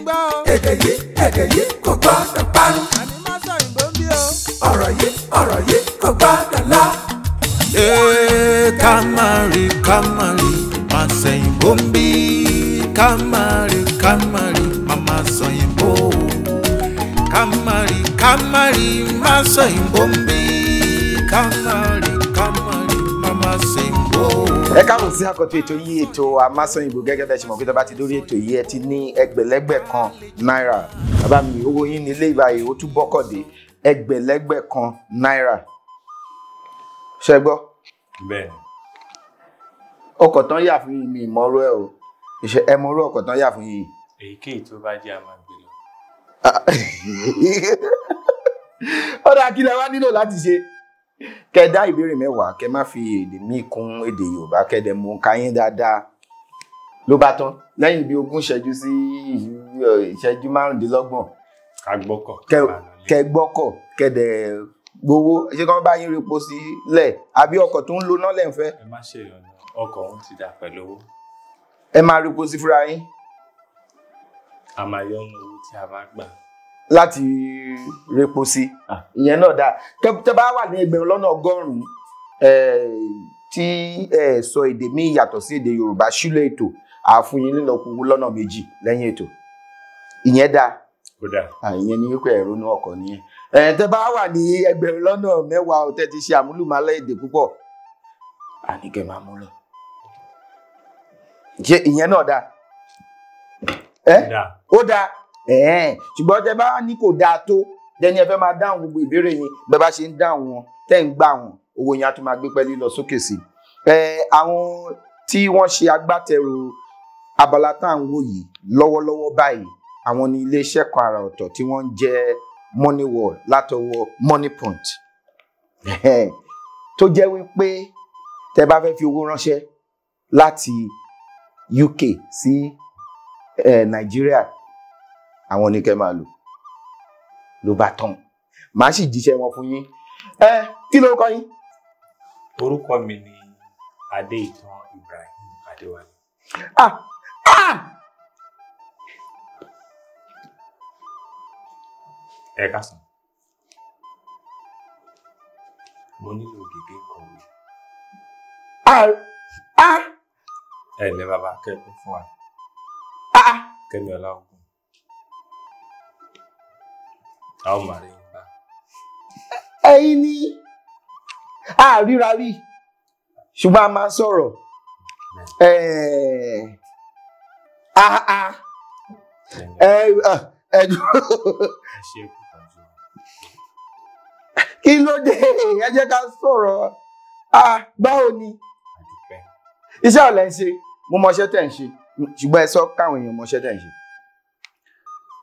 gbọ́ o. Èdè yìí kò gbọ́dọ̀ parun. Àní má sọ òyìnbó ń bí o. Ọ̀rọ̀ yìí kò gbọ́dọ̀ lọ. Ká má rí má sẹ̀yìnbó ń bí. Ká má rí má má sọ̀yìnbó. Ká má rí má sọ̀yìnbó ń bí. Ká má rí má má sẹ̀yìnbó. Ẹ káàbọ̀ sí àkọ́tún ètò yìí, ètò Àmásọ̀yìnbó. Gẹ́gẹ́ bẹ́ẹ̀ ṣe mọ̀ pé tó bá ti dórí ètò yìí, ẹ ti ní ẹgbẹ̀lẹ́gbẹ̀ kan náírà. Bàbá mi, owó yín ní ilé ìbáyìí ó tún bọ́kọ̀dé ẹgbẹ̀lẹ́gbẹ̀ kan náírà. Ṣé gbọ́? Bẹ́ẹ̀. Ọkọ̀ tán yà fún yín, mi ìmọ̀rú ẹ̀ o. Ṣé ẹ mọ̀rú ọkọ̀ tán yà fún yín? Èyíkéyìí tó bá jẹ́ a máa gbé lọ. Ó dáa, kí lẹ wá nílò láti ṣe? Kẹ́ dá ìbéèrè mẹ́wàá, kẹ́ má fi èdè míì kún èdè Yorùbá, kẹ́ dẹ̀ mú nǹka yín dáadáa. Ló bá tán, lẹ́yìn bí 20 ìṣẹ́jú sí ìṣẹ́jú 25. Ká gbọ́kọ̀. Kẹ́ gbọ́kọ̀, kẹ́ dẹ̀ gbowó. Ṣé kí wọ́n bá yín repo sílẹ̀ àbí ọkọ̀ tó ń lo náà lẹ́ ń fẹ́? Ẹ má ṣe ìyọnu, ọkọ̀ òun ti dà pẹ̀lú owó. Ẹ máa repo sí fúnra yín. A máa yọnu owó tí a bá gbà láti repo sí. Ìyẹn náà dáa. Tẹ́ bá wà ní 1,100,000 tí ẹ sọ èdè míì yàtọ̀ sí èdè Yorùbá sílẹ̀ ètò, àfún yín nílọ́kù lọ́nà 2 lẹ́yìn ètò. Ìyẹn dáa. Ìyẹn ni wípé ẹ̀rọ inú ọkọ̀ nìyẹn. Tẹ́ bá wà ní 10,000 tẹ́ ti ṣe àmúlùmálẹ̀ èdè púpọ̀, àní kẹ́ máa mú lọ. Ṣé ìyẹn náà dáa? Ó dáa. Ṣùgbọ́n tẹ́ bá ní kò dáa tó, dẹni ẹ fẹ́ máa dáhùn gbogbo ìbéèrè yín, bẹ́ẹ̀ bá ṣe ń dáhùn wọn, tẹ́ ń gbà wọn, owó yẹn á tún máa gbé pẹ́ẹ́lí lọ sókè sí i. Àwọn tí wọ́n ṣe agbátẹrù abala tá à ń wò yìí lọ́wọ́lọ́wọ́ báyìí, àwọn ní iléeṣẹ́ kan àrà ọ̀tọ̀ tí wọ́n ń jẹ́ Money World látọwọ́ Money Point, tó jẹ́ wípé tẹ́ bá fẹ́ fi owó ránṣẹ́ láti UK sí Nàìjíríà, àwọn ní kẹ́ máa lò. Ló bá tán, màá sì jíṣẹ́ wọn fún yín. Kí lórúkọ yín? Orúkọ mi ni Adéìtàn Ibrahim Adéwálé. Ẹ káàsán. Mo nílò gègé ìkọ̀wé. Ẹ ǹlẹ́ bàbá, kẹ́kọ̀ọ́ fún wa. Kẹ́mi Ọláògùn. A ó máa rí yín bá. Ẹ̀yin ni a ríra rí, ṣùgbọ́n a máa ń sọ̀rọ̀. Ẹ kí ló dé? Ẹ jẹ́ ká sọ̀rọ̀. Báwo ni iṣẹ́ ọ̀lẹ́ ń ṣe? Mo mọṣẹ́ tẹ̀ ń ṣe, ṣùgbọ́n ẹ sọ káwọn èèyàn mọṣẹ́ tẹ̀ ń ṣe.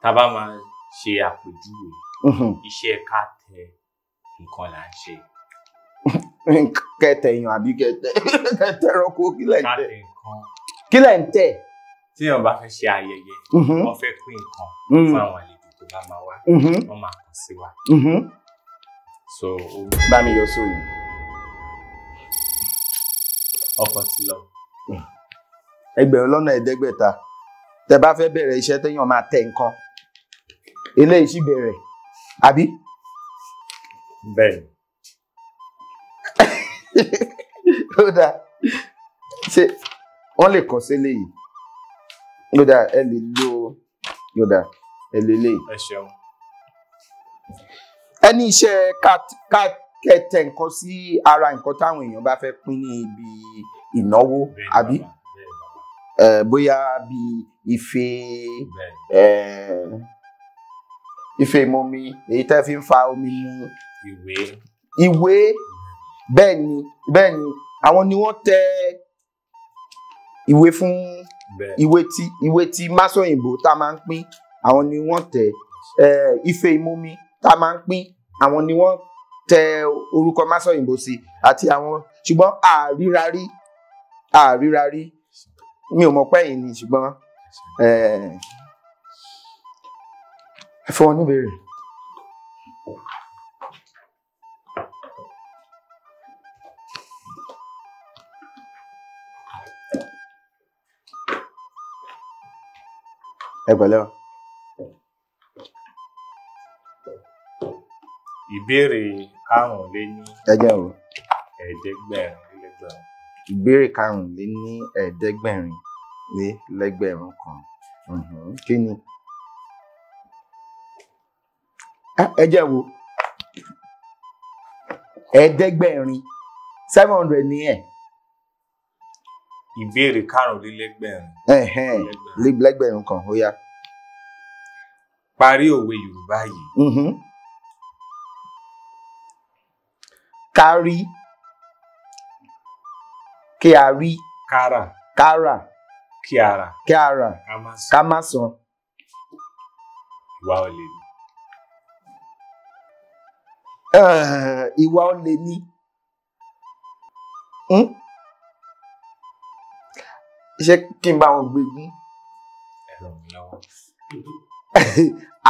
Tá a bá máa ṣe àpèjúwe, iṣẹ́ ká tẹ nǹkan là ń ṣe. Kẹtẹ èèyàn àbí kẹtẹ ẹranko? Kí lẹ̀ ń tẹ? Ká tẹ nǹkan. Kí lẹ̀ ń tẹ? Tí èèyàn bá fẹ́ ṣe ayẹyẹ, wọ́n fẹ́ pín nǹkan fún àwọn àlejò tó bá máa wá, wọ́n máa kàn sí wa. So bá mi yọ sóyún. Ọkọ̀ ti lọ. 7,500. Tẹ́ bá fẹ́ bẹ̀rẹ̀ iṣẹ́ téèyàn máa tẹ nǹkan, eléyìí sì bẹ̀rẹ̀, àbí? Bẹ́ẹ̀. Ó dáa. Ṣé wọ́n lè kọ́ sí eléyìí? Ó dáa, ẹ lè lo. Ó dáa, ẹ lè léyìí. Ẹ ṣeun. Ẹ ní iṣẹ́ ká kẹtẹ nǹkan sí ara nǹkan táwọn èèyàn bá fẹ́ pín ní ibi ìnáwó, àbí? Bóyá bí ife, ife ìmumi, èyí tẹ́ fi ń fa omi mu. Ìwé. Bẹ́ẹ̀ ni, bẹ́ẹ̀ ni. Àwọn ni wọ́n tẹ ìwé fún ìwé tí Másọ̀yìnbó tá a máa ń pín, àwọn ni wọ́n tẹ. Ife ìmumi tá a máa ń pín, àwọn ni wọ́n tẹ orúkọ Másọ̀yìnbó sí àti àwọn. Ṣùgbọ́n àríra rí, mi ò mọ̀ pé ẹ̀yin ni, ṣùgbọ́n ẹ fún wọn níbèrè. Ẹ pẹ̀lẹ́ o. Ìbéèrè 5,500. Ẹ jẹ́ o. Ìbéèrè 7,500. Kí ni? Ẹ jẹ́ wo. 700 700 ni ẹ̀. Ìbéèrè 7,500. Lẹ́gbẹ̀rún kan, ó yá. Parí òwe Yorùbá yìí. Kárí, kí a rí, kárà, kárà, kí a rà, kí a rà, ká má san. Ìwà olè ni. Ìwà olè ni. Ṣé kí n bá wọn gbégún? Ẹ ràn mí lọ́wọ́.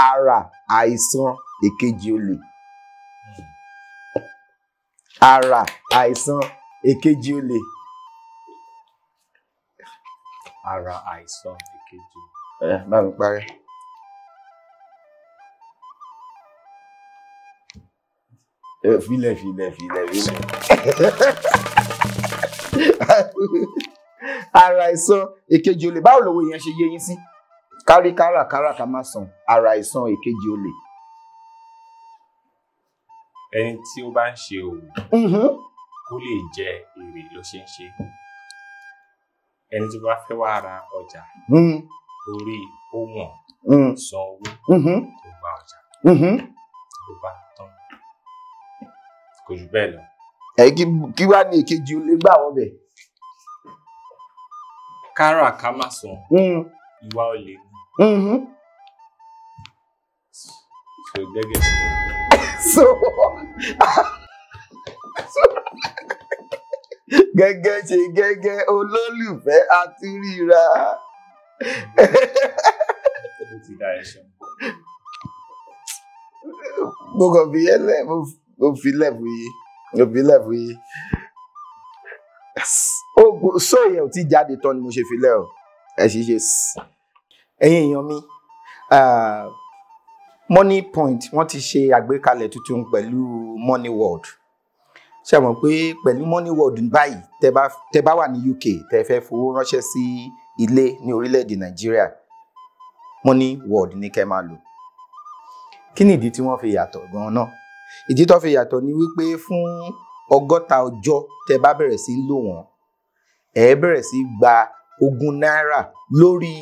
Ara àìsàn èkejì olè. Ara àìsàn èkejì olè. Ara àìsàn èkejì. Ẹ bá mi parí. Filẹ̀ filẹ̀ filẹ̀ filẹ̀. Ara àìsàn èkejì olè. Báwo lòwe yẹn ṣe yé yín sí? Kárí kárà kárà ká má san. Ara àìsàn èkejì olè. Ẹni tí ó bá ń ṣe òwò kó lè jẹ èrè ló ṣe ń ṣe. Ẹni tí ó bá fẹ́ wá ra ọjà orí ó wọ̀n san owó kó gba ọjà ló bá tán. Kò jù bẹ́ẹ̀ lọ. Ẹ kí wá ní èkejì olè gbà wọ́n bẹ̀. Kárà ká má san. Ìwà olè ni. So gẹ́gẹ́ sí. So gẹ́gẹ́ ṣe gẹ́gẹ́ olólùfẹ́ àti ríra. Ó ti dá ẹṣin. Mo kàn fi ẹlẹ́ mo fi lẹ́fù yìí mo fi lẹ́fù yìí. Sọ yẹn ò tí jáde tán ni mo ṣe fi lẹ́ o. Ẹ ṣì ṣe. Ẹ̀yin èèyàn mi, Money Point wọ́n ti ṣe àgbékalẹ̀ tuntun pẹ̀lú Money World. Ṣé mọ̀ pé pẹ̀lú Money World báyìí tẹ́ bá wà ní UK tẹ́ fẹ́ fowó ránṣẹ́ sí ilé ní orílẹ̀-èdè Nàìjíríà, Money World ní kẹ́ máa lò. Kí ni ìdí tí wọ́n fi yàtọ̀ gan-an náà? Ìdí tó fi yàtọ̀ ni wípé fún 60 ọjọ́ tẹ́ bá bẹ̀rẹ̀ sí lò wọ́n, ẹ bẹ̀rẹ̀ sí gba 20 náírà lórí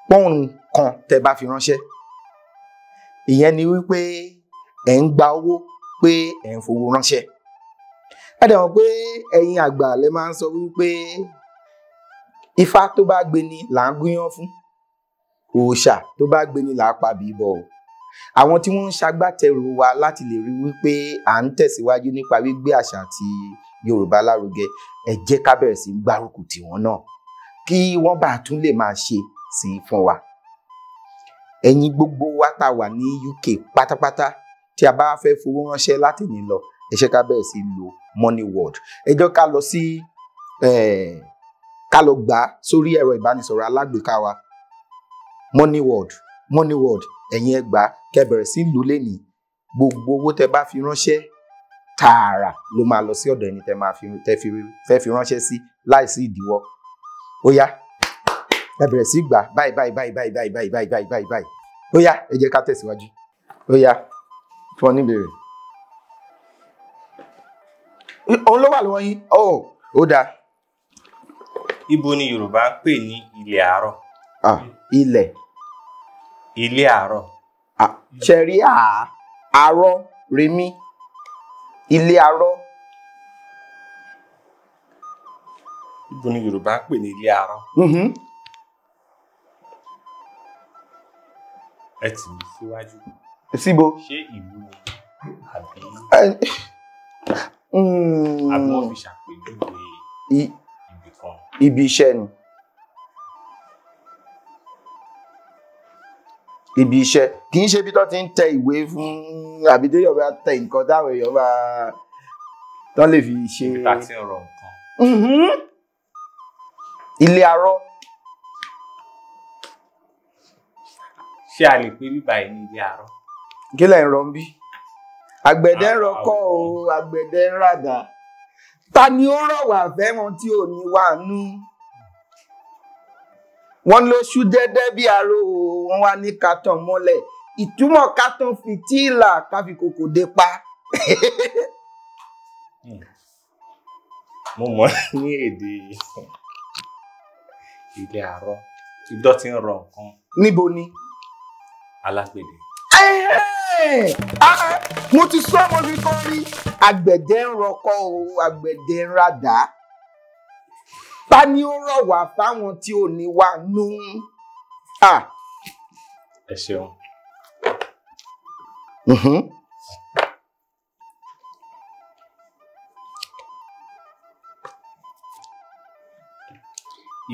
pọ́ùn kan tẹ́ bá fi ránṣẹ́. Ìyẹn ni wípé ẹ̀ ń gba owó pé ẹ̀ ń fowó ránṣẹ́. Ẹ dẹ̀ mọ̀ pé ẹ̀yin àgbà lẹ máa ń sọ wípé ifá tó bá gbé ni là ń gúnyán fún, òòṣà tó bá gbé ni là á pa bíbọ o. Àwọn tí wọ́n ń ṣagbátẹrù wa láti lè rí wípé à ń tẹ̀síwájú nípa gbígbé àṣà àti Yorùbá lárugẹ, ẹ jẹ́ ká bẹ̀rẹ̀ sí gbárùkù tiwọn náà kí wọ́n bá tún lè máa ṣe sí fún wa. Ẹ̀yin gbogbo wa tá wà ní UK pátápátá tí a bá fẹ́ fowó ránṣẹ́ láti ní lọ, ẹ ṣé ká bẹ̀rẹ̀ sí lo Money World. Ẹ jẹ́ ká lọ sí ká lọ gbà sórí ẹ̀rọ ìbánisọ̀rọ̀ alágbèéká wa, Money World, Money World. Ẹ̀yin ẹ gbà kẹ́ bẹ̀rẹ̀ sí lò lẹ́nìí. Gbogbo owó tẹ́ bá fi ránṣẹ́ tààrà ló máa lọ sí ọ̀dọ̀ ẹni tẹ́ máa fẹ́ fi ránṣẹ́ sí láìsí ìdíwọ́. Ó yá, ẹ bẹ̀rẹ̀ sí gbà báyìí báyìí báyìí báyìí báyìí báyìí báyìí báyìí báyìí. Ó yá, ẹ jẹ́ ká tẹ̀síwájú. Ó yá, fún ọ níbèrè. Òun ló wà lọ́wọ́ yín. Ó dáa. Ibo ni Yorùbá ń pè ní ilẹ̀ àárọ̀? Ilẹ̀. Ilé àárọ̀. Ṣẹ̀rí àárọ̀ rèmí. Ilé àárọ̀. Ibo ni Yorùbá ń pè ní ilé àárọ̀? Ẹ tì mí síwájú. Síbo? Ṣé ìlú ni àbí àbí wọ́n fi ṣàpèjúwe ibì kan? Ibi iṣẹ́ ni. Ibi iṣẹ́ kì í ṣe ibi tó ti ń tẹ ìwé fún àbí tó yọ̀ bá tẹ nǹkan táwọn èèyàn bá tán lè fi ṣe. Ibi tá ti ń rọ nǹkan. Ilé arọ́. Ṣé a lè pè bíbá yìí ní ilé arọ́? Kí lẹ̀ ń rọ ń bí? Àgbẹ̀dẹ ń rọkọ́ o, àgbẹ̀dẹ ń ràdà. Ta ni ó rọ̀ wá fẹ́ràn tí ò ní wà nú? Wọ́n ló ṣú dẹ́dẹ́ bí aró o, wọ́n wá ní kátàn mọ́lẹ̀. Ìtumọ̀ kátàn fìtílà káfí kòkò dé pa. Mo mọ̀ ní èdè ilé àárọ̀. Idán tí ń rọ nǹkan. Níbo ni? Alágbẹ̀dẹ. Mo ti sọ, mo fi kọ́ rí. Àgbẹ̀dẹ ń rọkọ́ o, àgbẹ̀dẹ ń ràdá. Ta ni ó rọ̀ wá fáwọn tí ò ní wà nú? Ẹ ṣeun.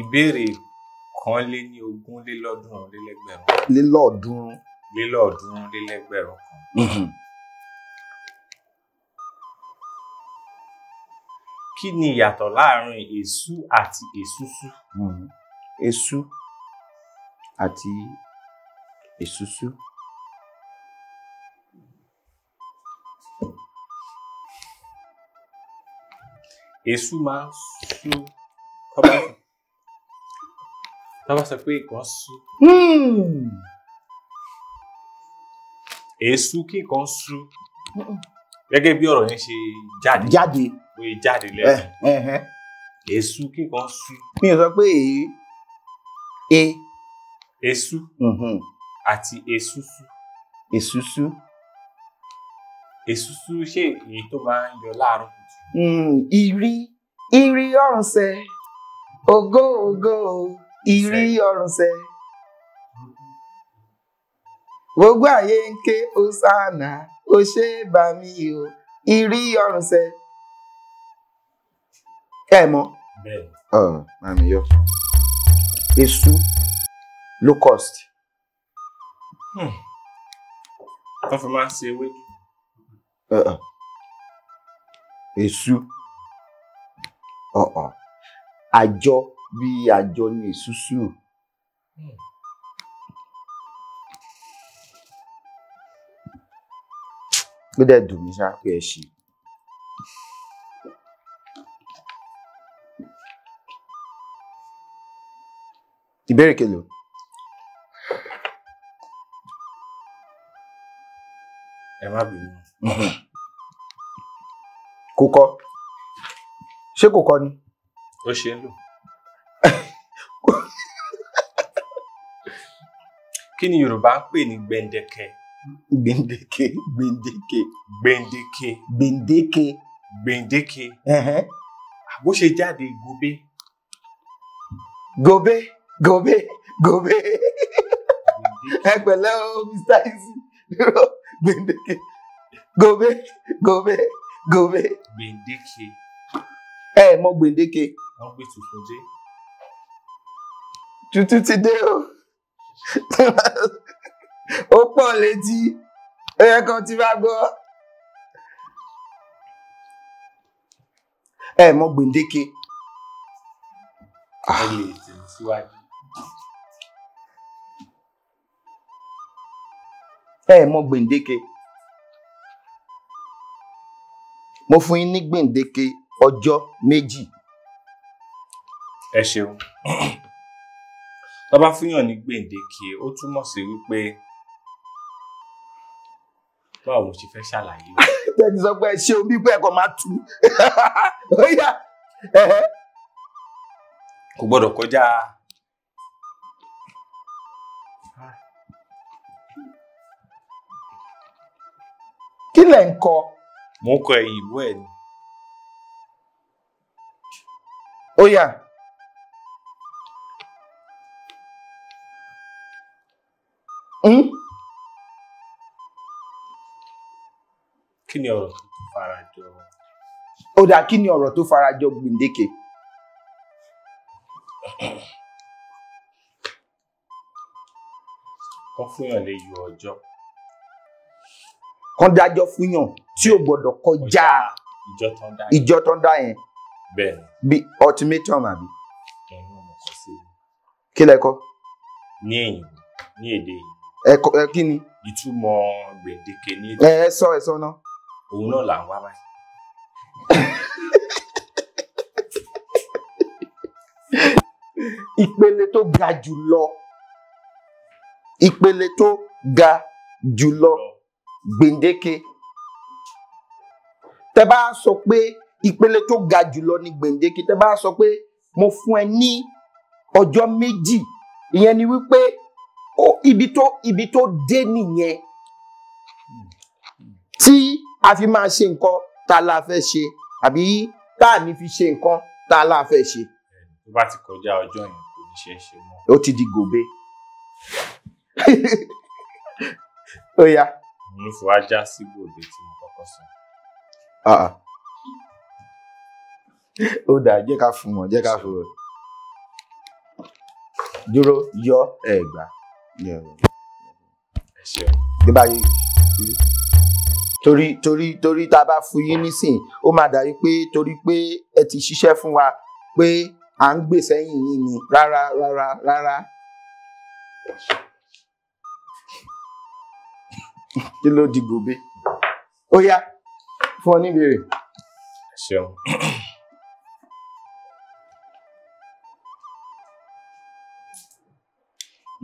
Ìbéèrè 321. Lélọ́ọ̀dúnrún. 303. Kí ni ìyàtọ̀ láàárín èṣú àti èṣúṣú? Èṣú àti èṣúṣú. Èṣú máa ń sú. Tọ́ bá sọ pé nǹkan sú. Èṣú kí nǹkan sú. Gẹ́gẹ́ bí ọ̀rọ̀ yẹn ṣe jáde. Jáde. Bóyá jáde lẹ́nu. Èṣú kí nǹkan sú. Mi ò sọ pé e. Èṣú àti èṣúṣú. Èṣúṣú. Èṣúṣú ṣé èyí tó máa ń yọ láàárọ̀ kùtù? Ìrì ìrì ọ̀rùnṣẹ́ ògo ògo ìrì ọ̀rùnṣẹ́. Gbogbo ayé ń ké Hosanna, ó ṣe bá mi o, ìrì ọ̀rùnṣẹ́. Ẹ mọ̀. Bẹ́ẹ̀ni. Màmí yọ. Èṣú locust. Wọ́n fi máa ń ṣe ewédú. Èṣú. Àjọ bí àjọ ni èṣúṣú. Ó dẹ̀ dùn mí ṣá pé ẹ ṣì. Ìbéèrè kelo. Ẹ má bínú. Kò kọ. Ṣé kò kọ ni? Ó ṣe ń lò. Kí ni Yorùbá ń pè ní gbẹ̀ǹdẹ̀kẹ? Gbẹ̀ǹdẹ̀kẹ, gbẹ̀ǹdẹ̀kẹ. Gbẹ̀ǹdẹ̀kẹ. Gbẹ̀ǹdẹ̀kẹ. Gbẹ̀ǹdẹ̀kẹ. Bó ṣe jáde gobe. Gobe, gobe, gobe. Ẹ pẹ̀lẹ́ o, Mr. Easy. Gbẹ̀ǹdẹ̀kẹ. Gobe, gobe, gobe. Gbẹ̀ǹdẹ̀kẹ. Ẹ mọ̀ gbẹ̀ǹdẹ̀kẹ. Wọ́n gbé tuntun dé. Tuntun ti dé o. Ó pọ̀ létí. Ó yẹ kan tí bá gbọ́. Ẹ mọ̀ gbẹ̀ǹdẹ̀kẹ. Ẹ lè tẹ̀ síwájú. Ẹ mọ̀ gbẹ̀ǹdẹ̀kẹ. Mo fún yín ní gbẹ̀ǹdẹ̀kẹ ọjọ́ méjì. Ẹ ṣeun. Tó bá fúnyàn ní gbèǹdéke, ó túmọ̀ sí wípé báwo mo ṣe fẹ́ ṣàlàyé o. Tẹ́tí sọ pé ẹ ṣe omi pé ẹ̀kọ́ máa tu. Ó yá. Kò gbọ́dọ̀ kọjá. Kí lẹ̀ ń kọ? Mo ń kọ ẹ̀yìn ìbú ẹ̀ ni. Ó yá. Kí ni ọ̀rọ̀ tó farajọ? Ó dáa, kí ni ọ̀rọ̀ tó farajọ gbèǹdéke? Kán fúnyàn lè yọ ọjọ́. Kán dájọ́ fúnyàn tí ò gbọ́dọ̀ kọjá ìjọ tó ń dá yẹn. Bẹ́ẹ̀ni. Bí ultimatum àbí? Ẹ̀yin ọmọ kọ sí. Kí lẹ kọ? Ní ẹ̀yìn, ní èdè yìí. Ẹ kọ, ẹ kí ni? Ìtumọ̀ gbèǹdéke ní èdè. Ẹ sọ, ẹ sọ náà. Òun náà là ń wá báyìí. Ìpele tó ga jù lọ. Ìpele tó ga jù lọ. Gbèǹdéke. Tẹ́ bá sọ pé ìpele tó ga jù lọ ni gbèǹdéke, tẹ́ bá sọ pé mo fún ẹ ní ọjọ́ méjì, ìyẹn ni wípé ibi tó dé nìyẹn tí a fi máa ṣe nǹkan tá a la fẹ́ ṣe, àbí tá a ní fi ṣe nǹkan tá a la fẹ́ ṣe. Tó bá ti kọjá ọjọ́ yẹn kò ní ṣe é ṣe mọ́. Ó ti di gòbe. Ó yá. Mo fi wá já sí gòbe tí mo kọ́kọ́ sọ. Ó dáa, jẹ́ ká fún wọn, jẹ́ ká fún wọn. Dúró, yọ ẹ gbà. Ẹ ṣeun. Dé báyìí. Torí tá a bá fún yín nísìn, ó máa dàbí pé torí pé ẹ ti ṣiṣẹ́ fún wa pé à ń gbè sẹ́yìn yín ni. Rárá, rárá, rárá. Kí ló di gòbe? Ó yá, fún ọ níbèrè. Ẹ ṣeun.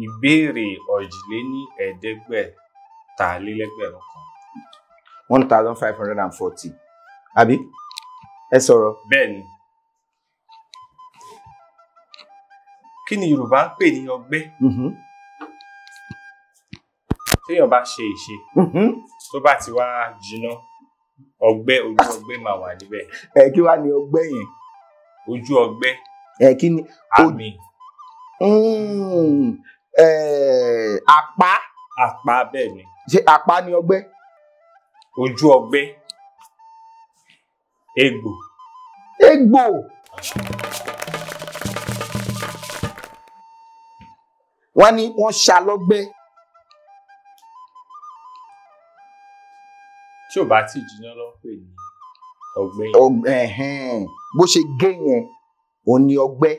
Ìbéèrè 15,500. 1,540. Àbí? Ẹ sọ̀rọ̀. Bẹ́ẹ̀ni. Kí ni Yorùbá ń pè ní ọgbẹ́? Téèyàn bá ṣe ìṣe, tó bá ti wá jiná, ọgbẹ́ ojú ọgbẹ́ máa wà níbẹ̀. Ẹ kí wá ní ọgbẹ́ yẹn? Ojú ọgbẹ́. Ẹ kí ni? Àmì. Àpá. Àpá bẹ́ẹ̀ ni. Ṣé àpá ni ọgbẹ́? Ojú ọgbẹ́. Egbò. Egbò. Wọ́n ní wọ́n ṣá lọ́gbẹ́. Tí ò bá tí jiná ló ń pè ní ọgbẹ́ yẹn. Bó ṣe gé yẹn, òun ni ọgbẹ́.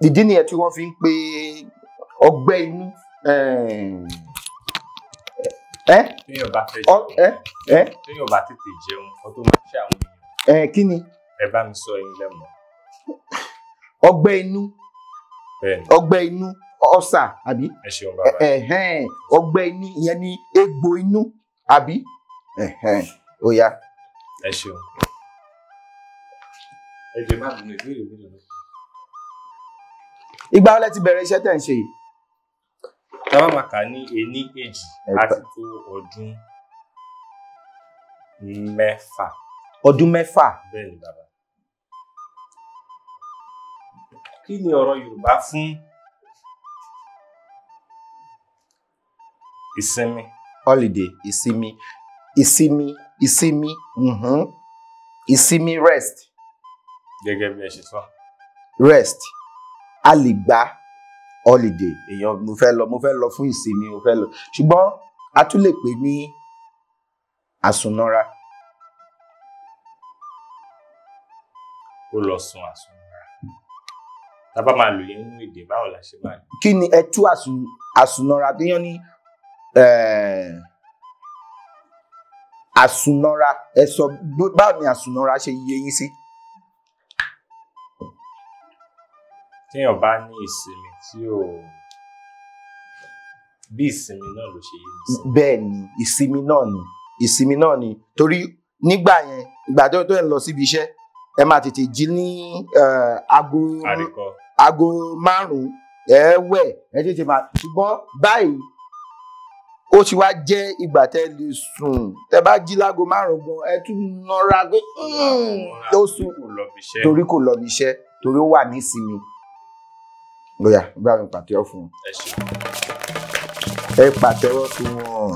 Ìdí nìyẹn tí wọ́n fi ń pe ọgbẹ́ inú. Téèyàn bá fẹ́ jẹun, téèyàn bá tètè jẹun, kó tó máa ṣe àwọn èèyàn. Kí ni? Ẹ bá mi sọ eyín lẹ́mọ̀. Ọgbẹ́ inú. Ọgbẹ́ inú, ọ̀sà, àbí? Ẹ ṣeun bàbá. Ọgbẹ́ inú, ìyẹn ni egbò inú, àbí? Ó yá. Ẹ ṣeun. Ẹ jẹ́ má bínú, ìbéèrè mélòó ló kù? Ìgbà wo lẹ ti bẹ̀rẹ̀ iṣẹ́ tẹ̀ ń ṣe yìí? Tá bá máa kà ní ení èjì láti tó ọdún mẹ́fà. Ọdún mẹ́fà? Bẹ́ẹ̀ ni bàbá. Kí ni ọ̀rọ̀ Yorùbá fún ìsinmi? Holiday, ìsinmi, ìsinmi, ìsinmi, ìsinmi, rest. Gẹ́gẹ́ bí ẹ ṣe sọ. Rest. A lè gba holiday, èèyàn mo fẹ́ lọ fún ìsinmi, mo fẹ́ lọ. Ṣùgbọ́n a tún lè pè ní àsùnnára. Ó lọ sun àsùnnára. Tá bá máa lò yẹn nínú èdè, báwo la ṣe máa lò? Kí ni ẹ tú àsùnnára tó yán ní àsùnnára? Ẹ sọ báwo ni àsùnnára ṣe yé yín sí? Téèyàn bá ní ìsinmi tí ò bí ìsinmi náà ló ṣe yé mi sí. Bẹ́ẹ̀ ni, ìsinmi náà ni, ìsinmi náà ni. Torí nígbà yẹn, ìgbà tó ń lọ síbi iṣẹ́, ẹ máa tètè jí ní aago 5, ẹ wẹ̀, ẹ tètè máa. Ṣùgbọ́n báyìí ó ti wá jẹ́ ìgbà tẹ́ lè sùn, tẹ́ bá jí láago 5 gan, ẹ tún nọra pé ó sùn torí kò lọ bí iṣẹ́, torí ó wà ní ìsinmi. Bóyá bá mi pàtẹ́wọ́ fún wọn. Ẹ pàtẹ́wọ́ fún wọn.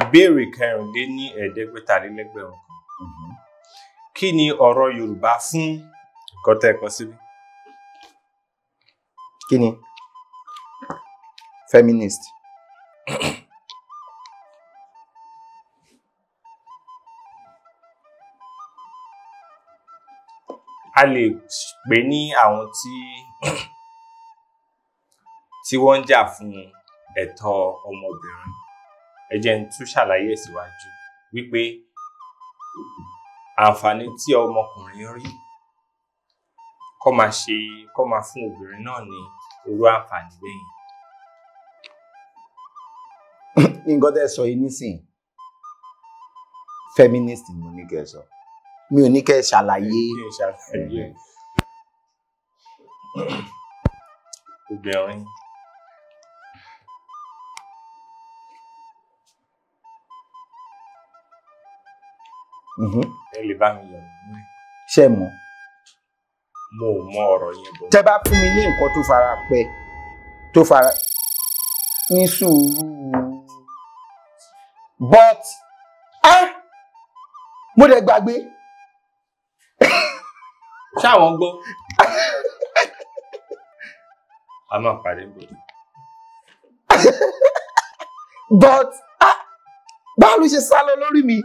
Ìbéèrè 5,500. Kí ni ọ̀rọ̀ Yorùbá fún nǹkan tẹ́ ẹ kọ síbí? Kí ni? Feminist. A lè pè ní àwọn tí Tí wọ́n ń jà fún ẹ̀tọ́ ọmọbìnrin. Ẹ jẹ́ n tún ṣàlàyé síwájú wípé àǹfààní tí ọmọkùnrin rí kó máa ṣe kó máa fún obìnrin náà ní irú àǹfààní bẹ́yẹn. Nǹkan tẹ́ sọ yìí nísìnyí, feminist ni mo ní kẹ́ ẹ sọ, mi ò ní kẹ́ ẹ ṣàlàyé. Obìnrin ẹ lè bá mi yọ̀ nínú ẹ̀. Ṣé mọ̀? Mo ò mọ ọ̀rọ̀ yẹn bọ̀. Tẹ́ bá fún mi ní nǹkan tó fara pẹ́, tó fara ní sùúrù, but mo dẹ̀ gbàgbé. Ṣáwọn gbọ́. A máa pàdé bò. But báwo ló ṣe sá lọ lórí mi?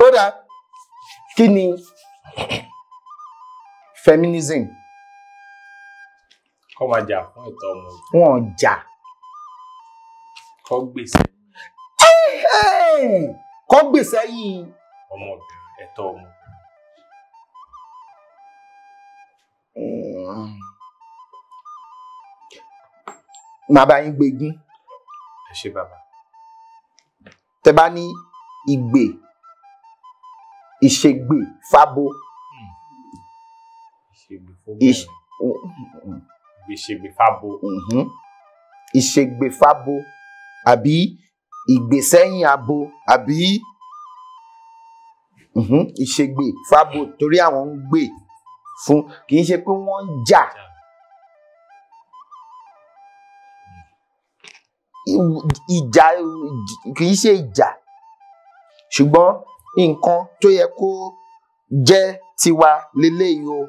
Ó dáa, kí ni feminism? Kọ́ máa jà fún ẹ̀tọ́ ọmọ. Wọ́n jà. Kọ́ gbèsè. Kọ́ gbèsè yìí. Ọmọbìnrin, ẹ̀tọ́ ọmọbìnrin. Màá bá yín gbégún. Ẹ ṣé bàbá. Tẹ́ bá ní ìgbè, ìṣègbè fábo. Ìṣègbè fábo. Ìṣègbè fábo àbí ìgbésẹ́yìn abo àbí ìṣègbè fábo, torí àwọn ń gbè fún, kì í ṣe pé wọ́n ń jà. Ìjà kì í ṣe ìjà, ṣùgbọ́n nǹkan tó yẹ kó jẹ́ tiwa leléyìí o,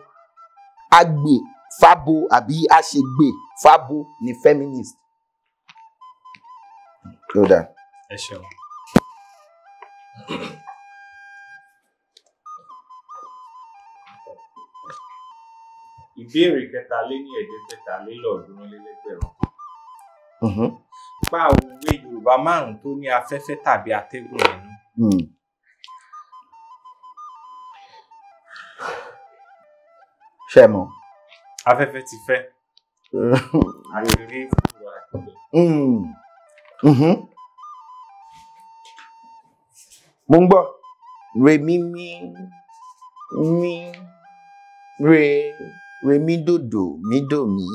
agbè fábo àbí aṣègbè fábo ni feminist. Ó dáa. Ẹ ṣeun. Ìbéèrè 3,553. Pa òwe Yorùbá 5 tó ní afẹ́fẹ́ tàbí atẹ́gùn nínú. Ṣé mọ̀? Afẹ́fẹ́ ti fẹ́. Àrírí ìfúnra àtẹ̀lẹ́. Mo ń gbọ́. Re mi mi mi re re mi dòdò mi dò mí.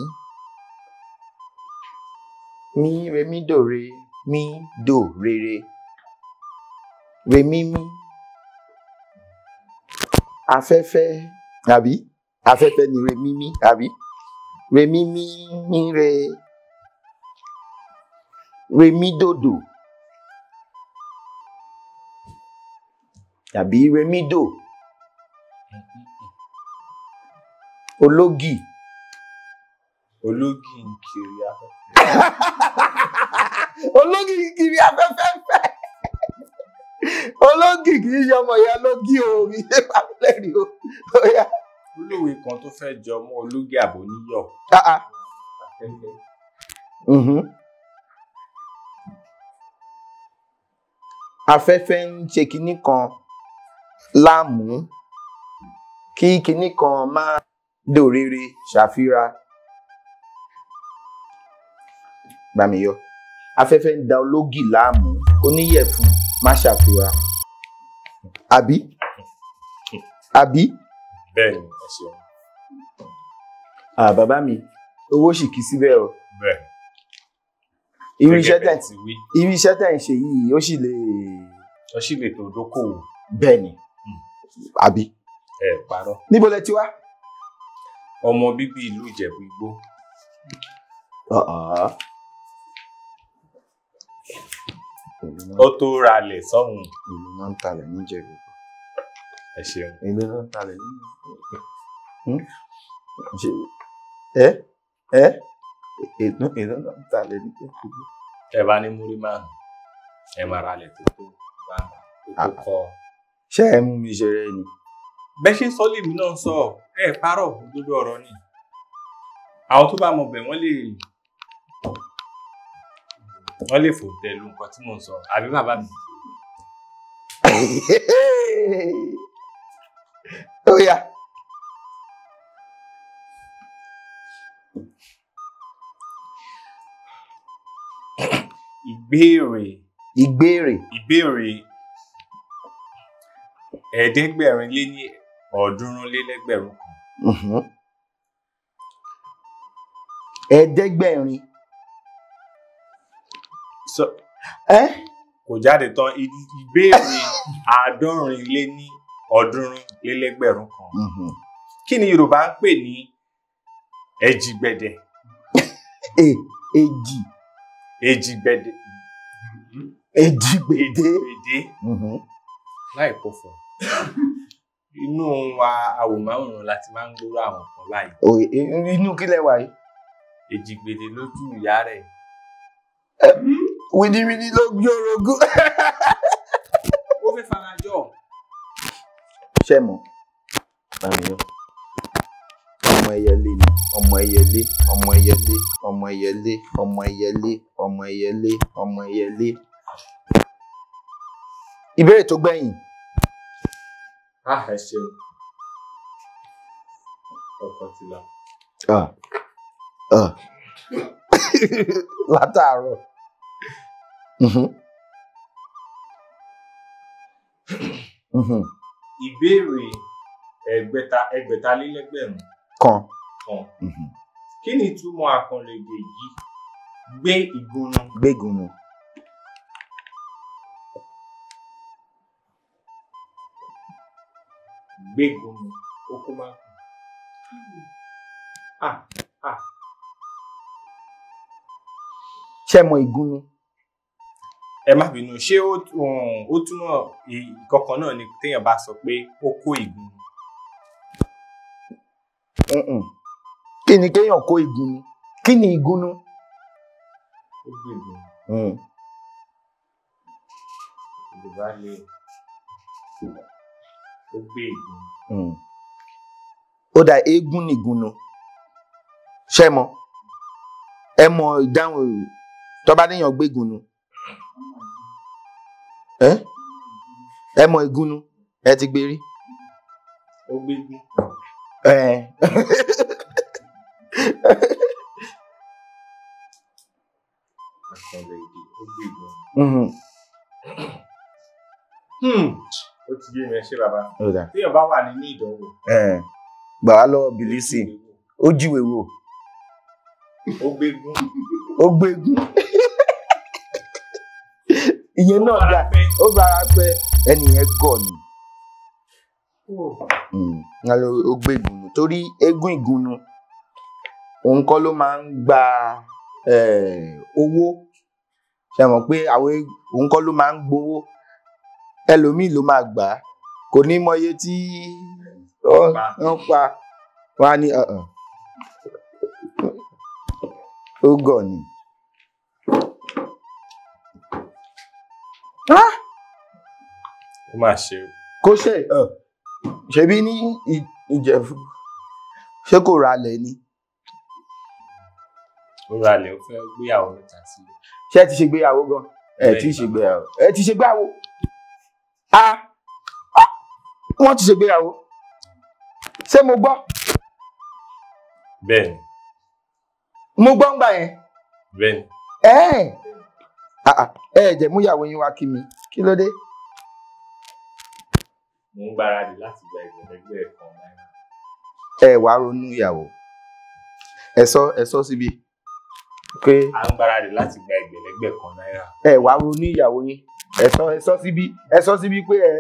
Mi re mi dò re mi dò rere. Re mi mi. Afẹ́fẹ́ àbí? Afẹ́fẹ́ ni re mi mi àbí? Re mi mi mi re. Re mi dòdò. Tàbí re mi dò. Ológì. Ológì ń kiri afẹ́fẹ́. Ológì ń kiri afẹ́fẹ́ fẹ́. Ológì kì í ṣe ọmọ ìyá lógì o, kì í ṣe pàmílẹ́rì o. Olówe kan tó fẹ́ jọ mọ́ ológì àbò níyọ̀. Afẹ́fẹ́ ń ṣe kinní kan láàmú, kí kinní kan máa dòrere ṣàfira. Gbàmíyọ. Afẹ́fẹ́ ń da ológì láàmú, oníyẹ̀fun má ṣàfira. Àbí? Àbí? Bẹ́ẹ̀ni, ẹ ṣeun. Bàbá mi, owó sì kì í síbẹ̀ o. Bẹ́ẹ̀. Irú iṣẹ́ tẹ̀ ń ṣe yìí, ó sì lè. Ó sì lè tó dókòwò. Bẹ́ẹ̀ni. Àbí? Ẹ parọ́. Níbo lẹ ti wá? Ọmọ bíbí ìlú Ìjẹ̀bú Igbó. Ó tó ralẹ̀ sọ́hùn. Ìlú náà ń talẹ̀ níjẹ̀bú. Ẹ ṣeun. Ìlú náà ń talẹ̀ níjẹ̀bú. Ẹ ẹ ìlú náà ń talẹ̀ níjẹ̀bú. Ẹ bá ní múrí 5, ẹ máa ralẹ̀ tó tó bàbá tó tó kọ́. Ṣé ẹ mú mi ṣeré ni? Bẹ́ẹ̀ ṣe sọ lèmi náà sọ, ẹ parọ́, òdodo ọ̀rọ̀ ni. Àwọn tó bá mọ̀ bẹ̀ wọ́n lè fòǹtẹ̀ lu nǹkan tí mò ń sọ, àbí bàbá mi. Ó yá. Ìbéèrè. Ìbéèrè. Ìbéèrè 3,300,000. 500. Kò jáde tán. Ìbéèrè 3,700,000. Kí ni Yorùbá ń pè ní ẹ̀jìgbẹ̀dẹ̀? Èjì. Èjìgbẹ̀dẹ̀. Èjìgbèdé. Láì pọ̀fọ̀. Inú wa àwòmáwòrán láti máa ń gbóró àwọn kan báyìí. Inú kí lẹ wà yìí? Èjìgbèdé lójú ìyá rẹ̀. Wìdíwìdí ló gbé orogún. Ó fẹ́ farajọ. Ṣé mọ̀? Ọmọ ẹyẹlé ni, ọmọ ẹyẹlé, ọmọ ẹyẹlé, ọmọ ẹyẹlé, ọmọ ẹyẹlé, ọmọ ẹyẹlé, ọmọ ẹyẹlé. Ìbéèrè tó gbẹ̀yìn. Ẹ ṣeun. Ọkọ ti lọ. Látàárọ̀. Ìbéèrè 6,600 kan. Kí ni ìtumọ̀ àkànlò èdè yìí? Gbé ìgúnnu. Gbé ìgúnnu. Gbé ìgúnnu. Ó kó máa kú. Ṣé mọ ìgúnnu? Ẹ má bínú, ṣé ó túmọ̀ ìkọ̀kan náà ni téèyàn bá sọ pé ó kó ìgúnnu? Kí ni kéèyàn kó ìgúnnu? Kí ni ìgúnnu? Ó gbé ìgúnnu. Yorùbá lè ó gbé ìgúnnu. Ó dà, eégún ni ìgúnnu. Ṣé mọ̀? Ẹ mọ ìdáhùn tó bá níyàn gbé ìgúnnu. Ẹ mọ ìgúnnu, ẹ ti gbé rí. Ó gbé ìgún. Àkànlò èdè, ó gbé ìgúnnu. Ó ti yé mi, ẹ ṣé bàbá. Téèyàn bá wà nínú ìdánwò. Gbà wá lọ́wọ́ Bìlísì, ó jíwèé wò. Ó gbégún. Ó gbégún. Ìyẹn náà dà, ó bára pẹ́, ẹni yẹn gọ̀ ni. Ó gbé ìgúnnu torí eégún ìgúnnu òun kọ́ ló máa ń gba owó. Ṣé mọ̀ pé àwọn òun kọ́ ló máa ń gbowó, ẹlòmíì ló máa gbà á, kò ní mọye tí wọ́n pa wọ́n á ní ó gọ̀ ni. Ó mà ṣe o. Kó ṣe ṣebí ní Ìjẹ̀bú, ṣé kò ralẹ̀ ni? Ó ralẹ̀, ó fẹ́ gbéyàwó mẹ́ta sílẹ̀. Ṣé ẹ ti ṣègbéyàwó gan? Ẹ ti ṣègbéyàwó. Ẹ ti ṣègbéyàwó. Wọ́n ti ṣègbéyàwó. Ṣé mo gbọ́? Bẹ́ẹ̀ni. Mo gbọ́ ń gbà yẹn. Bẹ́ẹ̀ni. Ẹ jẹ́ mú ìyàwó yín wá kí mi. Kí ló dé? Mo ń gbáradì láti gba ẹgbẹ̀lẹ́gbẹ̀ kan náírà. Ẹ wàá ronú ìyàwó. Ẹ sọ síbi pé à ń gbáradì láti gba ẹgbẹ̀lẹ́gbẹ̀ kan náírà. Ẹ wàá ronú ìyàwó yín. Ẹ sọ síbi, ẹ sọ síbi pé ẹ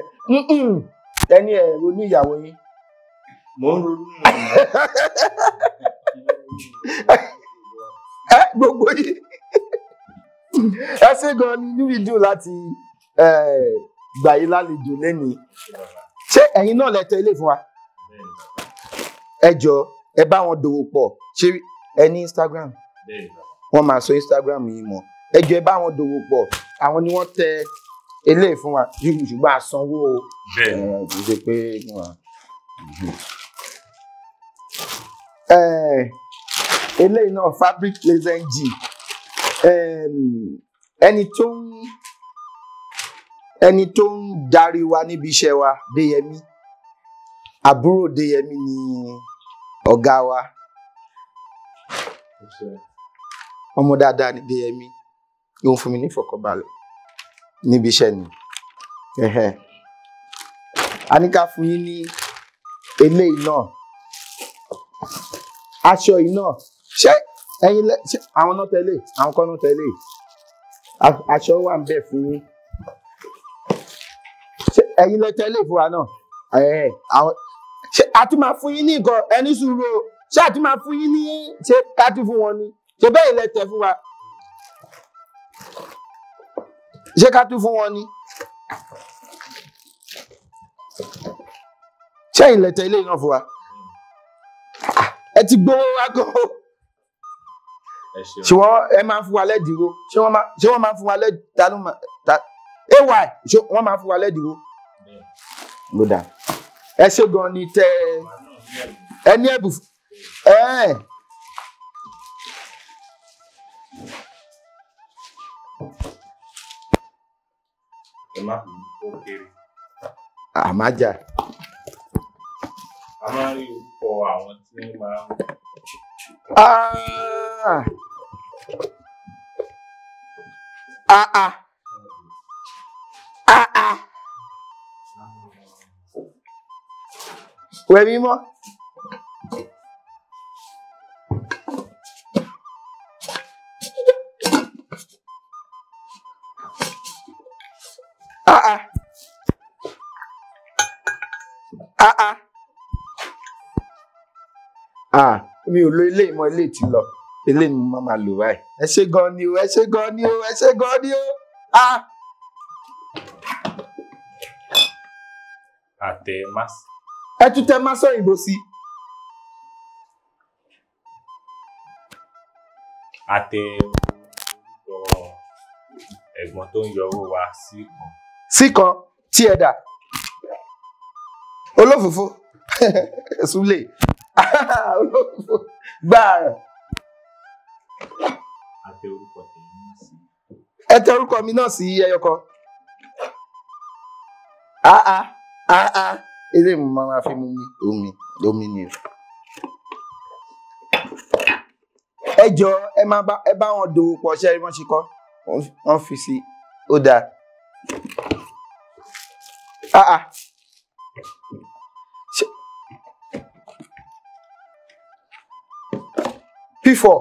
ẹni ẹ ronú ìyàwó yín. Mo ń ronú. Ẹ gbogbo yìí. Ẹ ṣé gan ni, inú mi dùn láti gbà yín lálejò lẹ́nìí. Ṣé ẹ̀yin náà lẹ tẹ ilé fún wa? Ẹ jọ̀ọ́, ẹ bá wọn dòwò pọ̀. Ṣé ẹ ní Instagram? Wọ́n máa sọ Instagram yìí mọ̀. Ẹ jọ̀ọ́, ẹ bá wọn dòwò pọ̀. Àwọn ni wọ́n tẹ ilé fún wa, ṣùgbọ́n àsanwó o. Kì í ṣe pé Eléyìí náà fabric laser G. Ẹni tó ń darí wa níbi iṣẹ́ wa, Déyẹmí, àbúrò Déyẹmí ni ọ̀gá wa. Ọmọ dáadáa ni Déyẹmí, ó ń fún mi ní ìfọ̀kànbalẹ̀ níbi iṣẹ́ ni. A ní ká fún yín ní eléyìí náà, aṣọ yìí náà. Ṣé ẹ̀yin lẹ ṣé àwọn náà tẹ́lẹ̀, àwọn kan náà tẹ́lẹ̀, aṣọ wà ń bẹ fún yín. Ṣé ẹ̀yin lẹ tẹ́lẹ̀ fún wa náà? Ṣé a tún máa fún yín ní nǹkan? Ẹni sùúrù o. Ṣé a tún máa fún yín ní, ṣé ká tún fún wọn ni? Ṣé bẹ́ẹ̀ lẹ tẹ́ fún wa? Ṣé ká tún fún wọn ni? Ṣé ẹ̀yin lẹ tẹ́ ilé náà fún wa? Ẹ ti gbowó wa gan o. Ṣé wọ́n ẹ máa ń fún wa lẹ́dìró? Ṣé wọ́n máa ń fún wa lẹ́dìró? Ay, ṣé wọ́n máa ń fún wa lẹ́dìró? Ló dà. Ẹ ṣé gan ni tẹ ẹ ní ẹ̀bùn. Ẹ má fi ó kéré. Àmájà. A máa ń rí orúkọ àwọn tí wọ́n máa ń. Ah! Ah ah! Ah ah! Wẹ̀ mí mọ́. Ah ah! Ah ah! Ah, mi ò lo ilé ìmọ̀, ilé ti lọ. Ilé ni mo máa lò báyìí. Ẹ ṣé gan ni o, ẹ ṣé gan ni o, ẹ ṣé gan ni o. Ah! Àtẹ máṣ. Ẹ tún tẹ má sọ òyìnbó sí. Àtẹ orúkọ ẹ̀gbọ́n tó ń yọ owó wa sí kan. Sí kan tí ẹ dà. Olófòfó. Súlè. Olófòfó. Gbà. Àtẹ orúkọ tèmi náà sí. Ẹ tẹ orúkọ mi náà sí ẹyọ kan. Ah ah ah ah. Ilé mi máa fi mú mi omi omi ni o. Ẹ jọ ẹ máa bá ẹ bá wọn dòwò pọ̀, ṣe é wọ́n ṣe kọ́ wọ́n fi sí ó dáa. Ah ah. P4.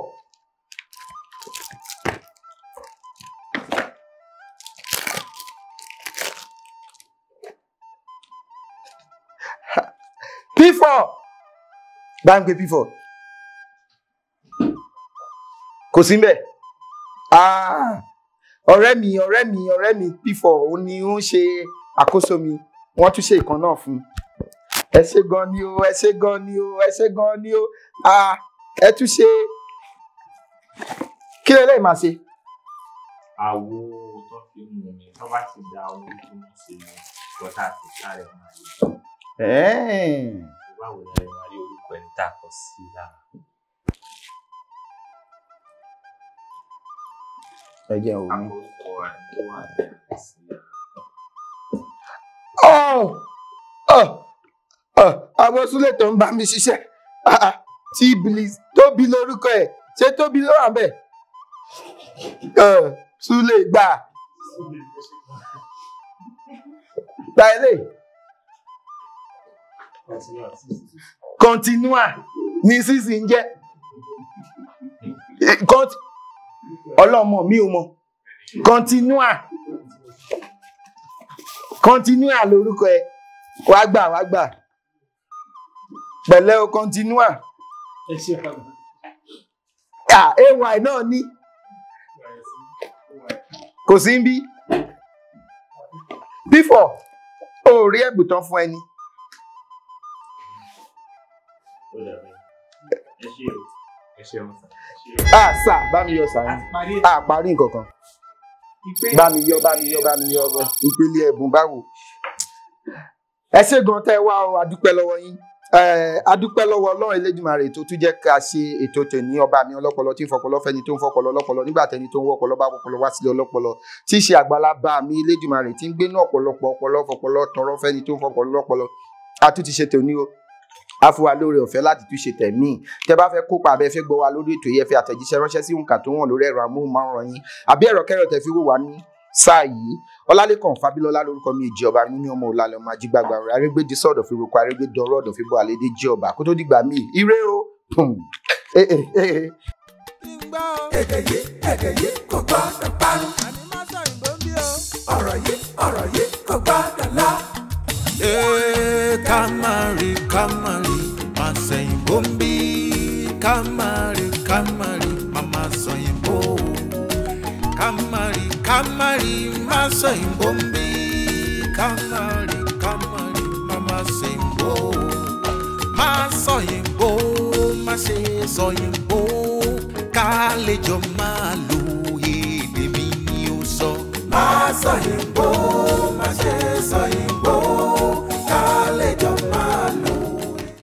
P4. Bá ń pe P4. Kò sí ńbẹ̀. Ah, ọ̀rẹ́ mi P4 òun ni ó ń ṣe àkóso mi. Wọ́n tún ṣe ìkan náà fún un. Ẹ ṣé gan ni o, ẹ ṣé gan ni o, ẹ ṣé gan ni o. Ah, ẹ tún ṣe. Kí lẹ máa ṣe? Àwo tó fi ń mú mi, tó bá ti da omi tó ń ṣe ni bọ́tà àti sáré máa yọ. Báwo ni ẹ máa rí orúkọ ẹni tá a kọ sí lára? Ẹ jẹ́ òun. Àkókò ẹ̀ tó wà bẹ̀rẹ̀ sí. Àwọn Súlè tó ń bá mi ṣiṣẹ́. Tí Bliss Tóbi lórúkọ ẹ̀, ṣé Tóbi ló wà bẹ́ẹ̀? Súlè gbà. Gba ilé. Continua ní sísì ń jẹ́. Ọlọ́mọ mi ò mọ̀. Continua. Continua lórúkọ ẹ̀. Wá gbà, wá gbà. Pẹ̀lẹ́ o, continua. AY náà ní. Kò sí ń bí. P4, o rí ẹ̀bùn tán fún ẹni. Ah, sà, bá mi yọ sà yín. Ah, parí nǹkan kan. Bá mi yọ, bá mi yọ, bá mi yọ. Ìpele ẹ̀bùn báwo. Ẹ ṣé gan tẹ́ wá o, a dúpẹ́ lọ́wọ́ yín. A dúpẹ́ lọ́wọ́ Ọlọ́run Elédùmarè tó tún jẹ́ ká ṣe ètò tòní. Ọba mi ọlọ́pọlọ tí ń fọpọlọ fẹ́ni tó ń fọpọlọ lọ́pọlọ nígbà tẹni tó ń wọpọlọ bá wọpọlọ wá sílé ọlọ́pọlọ, tí í ṣe àgbàlagbà mi Elédùmarè tí ń gbénú ọ̀pọ̀lọpọ̀ ọpọlọ fọpọlọ tọrọ fẹ́ni tó ń fọpọlọ lọ́pọlọ. A tún ti ṣe tòní o, a fún wa lóore ọ̀fẹ́ láti tún ṣe tẹ̀mí. Tẹ bá fẹ́ kópa abẹ́ fẹ́ gbọ́ wa lórí ètò yìí, ẹ fi àtẹ̀jíṣẹ́ ránṣẹ́ sí òǹkà tó wọ̀n lórí ẹ̀rọ amóhùnmáwòrán yín àbí ẹ̀rọ kẹ́rọ tẹ fi wò wá ní sáà yìí. Ọlálẹ́kàn Fábílọ́lá lórúkọ mi, èjì ọba mímí ọmọ òlàlẹ̀ ọmọ ajígbàgbà rẹ̀ arégbèdì sọ̀dọ̀ fi roko arégbèdì ọ̀rọ̀ ọ̀dọ̀ fi bọ́ àlédè jí ọba kó tó dìgbà míì. Ire o. Èdè yìí, èdè yìí kò gbọ́dọ̀ parun. Ọ̀rọ̀ yìí, ọ̀rọ̀ yìí kò gbọ́dọ̀ lọ. Ká má rí, ká má rí, má sẹ̀yìnbó ń bí. Ká má rí, ká má rí, má má sọ̀yìnbó. Ká má rí, ká má rí, má sọ̀yìnbó ń bí. Ká má rí, ká má rí, má má sẹ̀yìnbó. Má sọ̀yìnbó, má ṣe sọ̀yìnbó. Ká lè jọ máa lò.